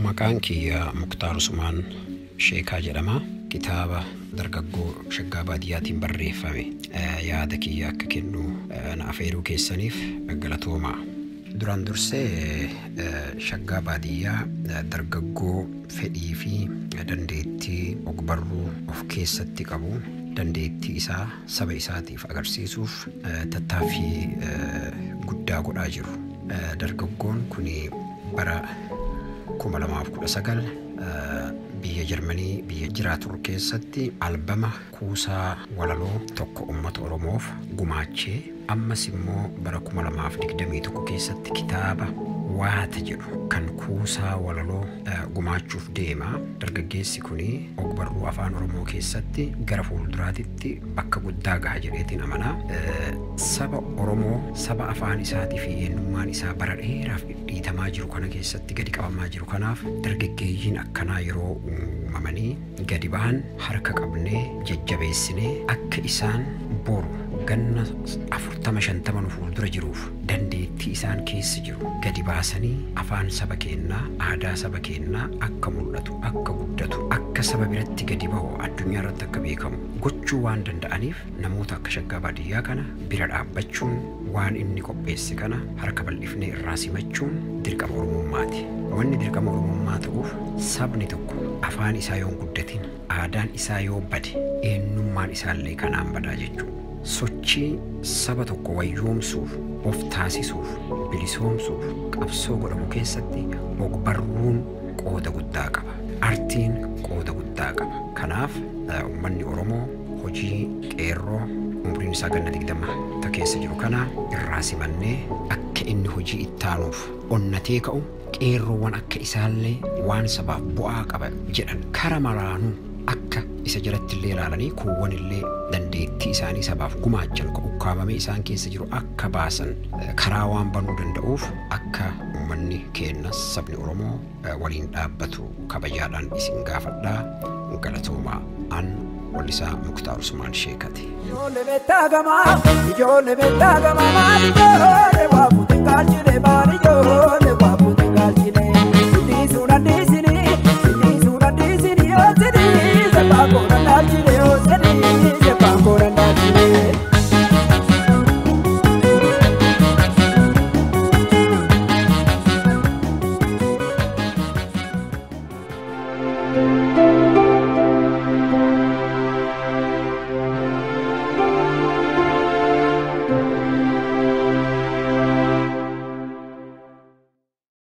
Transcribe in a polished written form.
Maqaan kiyya Muktaar Usmaan Sheekaa jedhama. Kitaaba dargaggoo Shaggaa Baadiyyaatiin barreeffame yaada kiyya akka kennu na afeeruu keessaniif galatoomaa. Duraan dursee Shaggaa Baadiyyaa dargaggoo fedhii fi dandeettii ogbarruu of keessatti qabu dandeettii isaa saba isaatiif agarsiisuuf tattaaffii guddaa godhaa jiru. Dargaggoon kun bara 2019 biyya Jarmanii biyya jiraatu keessatti albama kuusaa walaloo tokko uummata Oromoof gumaachee ammas immoo bara 2021 keessatti kitaaba Waata jedhu kan kuusaa walaloo gumaachuuf deema. Dargaggeessi kun ogbarruu afaan Oromoo keessatti gara fuulduraatitti bakka guddaa gaha jedheetiin amanaa. Saba Oromoo saba afaan isaatii fi eenyummaan isaa bara dheeraaf dhiitamaa jiru kana keessatti gadi qabamaa jiru kanaaf dargaggeeyyiin akkanaa yeroo uumamanii gadi bahan harka qabnee jajjabeessinee akka isaan boru ganna 40-50 nu fuuldura jiruuf dandeettii isaan keessa jiru gadi baasanii afaan saba keenyaa aadaa saba keenyaa akka mul'atu akka guddatu akka saba biratti gadi bahu addunyaa irratti akka beekamu gochuu waan danda'aniif namoota akka Shaggaa Baadiyyaa kana bira dhaabbachuun waan inni qopheesse kana harka bal'ifnee irraa simachuun dirqama Oromummaati. Wanni dirqama Oromummaa ta'uuf sabni tokko afaan isaa yoo hin guddatin aadaan isaa yoo bade eenyummaan isaallee kanaan badaa jechuudha. Sochii saba tokko wayyoomsuuf, of taasisuuf, bilisoomsuuf qabsoo godhamu keessatti ogbarruun qooda guddaa qaba. Artiin qooda guddaa qaba. Kanaaf uummanni Oromoo hojii qeerroo umriin isaa ganna 20 ta keessa jiru kana irraa simannee akka inni hojii ittaanuuf onnatee ka'u qeerroowwan akka isaallee waan sabaaf bu'aa qaba jedhan kara maraanuu akka isa jalatti illee ilaalanii kuuwwan illee dandeettii isaanii sabaaf gumaachan ukkaamamee isaan keessa jiru akka baasan karaa waan banuu danda'uuf akka uummanni keenya sabni Oromoo waliin dhaabbatu kabajaadhaan isin gaafadhaa. Galatoomaa. An wallisaa Muktaar Usmaan Sheekati. Ijoollee beektaa gamaa, ijoollee beektaa gamaa, maal ijoollee waa fuute kaalchine maal ijoollee.